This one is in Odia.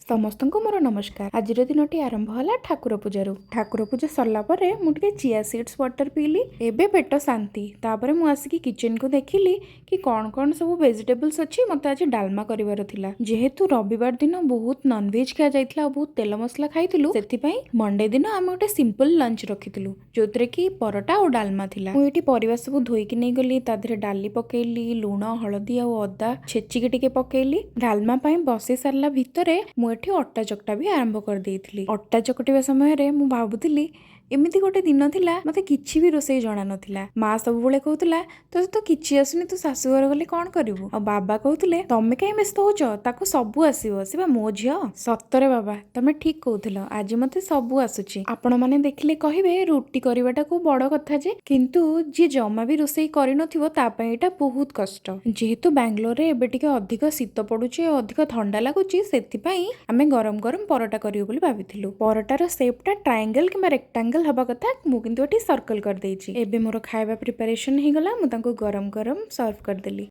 ସମସ୍ତଙ୍କୁ ମୋର ନମସ୍କାର। ଆଜିର ଦିନଟି ଆରମ୍ଭ ହେଲା ଠାକୁର ପୂଜାରୁ। ଠାକୁର ପୂଜା ସରିଲା ପରେ ମୁଁ ଟିକେ ଚିଆ ସିଡ୍ସ ୱାଟର ପିଇଲି। ଏବେ ପେଟ ଶାନ୍ତି। ତାପରେ ମୁଁ ଆସିକି କିଚେନକୁ ଦେଖିଲି କି କ'ଣ କ'ଣ ସବୁ ଭେଜିଟେବଲ୍ସ ଅଛି। ମୋତେ ଆଜି ଡାଲମା କରିବାର ଥିଲା। ଯେହେତୁ ରବିବାର ଦିନ ବହୁତ ନନଭେଜ୍ ଖିଆ ଯାଇଥିଲା ଆଉ ବହୁତ ତେଲ ମସଲା ଖାଇଥିଲୁ, ସେଥିପାଇଁ ମଣ୍ଡେ ଦିନ ଆମେ ଗୋଟେ ସିମ୍ପଲ ଲଞ୍ଚ ରଖିଥିଲୁ, ଯୋଉଥିରେ କି ପରଟା ଆଉ ଡାଲମା ଥିଲା। ମୁଁ ଏଇଠି ପରିବା ସବୁ ଧୋଇକି ନେଇଗଲି। ତା ଦେହରେ ଡାଲି ପକେଇଲି, ଲୁଣ, ହଳଦୀ ଆଉ ଅଦା ଛେଚିକି ଟିକେ ପକେଇଲି। ଡାଲମା ପାଇଁ ବସେଇ ସାରିଲା ଭିତରେ ମୁଁ ଏଠି ଅଟା ଚକଟା ବି ଆରମ୍ଭ କରିଦେଇଥିଲି। ଅଟା ଚକଟିବା ସମୟରେ ମୁଁ ଭାବୁଥିଲି, ଏମିତି ଗୋଟେ ଦିନ ଥିଲା, ମତେ କିଛି ବି ରୋଷେଇ ଜଣା ନଥିଲା। ମା ସବୁବେଳେ କହୁଥିଲା, "ତୋତେ ତ କିଛି ଆସୁନି, ତୁ ଶାଶୁଘର ଗଲେ କଣ କରିବୁ?" ଆଉ ବାବା କହୁଥିଲେ, "ତମେ କାହିଁ ବ୍ୟସ୍ତ ହଉଛ? ତାକୁ ସବୁ ଆସିବ, ସେ ବା ମୋ ଝିଅ।" ସତରେ ବାବା, ତମେ ଠିକ କହୁଥିଲ। ଆଜି ମତେ ସବୁ ଆସୁଛି। ଆପଣମାନେ ଦେଖିଲେ କହିବେ ରୁଟି କରିବାଟା କୋଉ ବଡ କଥା ଯେ, କିନ୍ତୁ ଯିଏ ଜମା ବି ରୋଷେଇ କରିନଥିବ, ତା ପାଇଁ ଏଇଟା ବହୁତ କଷ୍ଟ। ଯେହେତୁ ବାଙ୍ଗାଲୋରରେ ଏବେ ଟିକେ ଅଧିକ ଶୀତ ପଡୁଛି ଆଉ ଅଧିକ ଥଣ୍ଡା ଲାଗୁଛି, ସେଥିପାଇଁ ଆମେ ଗରମ ଗରମ ପରଟା କରିବୁ ବୋଲି ଭାବିଥିଲୁ। ପରଟାର ସେପ୍ଟା ଟ୍ରାଏଙ୍ଗଲ କିମ୍ବା ରେକ୍ଟାଙ୍ଗଲ ହବା କଥା, ମୁଁ କିନ୍ତୁ ଏଠି ସର୍କଲ କରିଦେଇଛି। ଏବେ ମୋର ଖାଇବା ପ୍ରିପାରେସନ ହେଇଗଲା। ମୁଁ ତାଙ୍କୁ ଗରମ ଗରମ ସର୍ଭ କରିଦେଲି।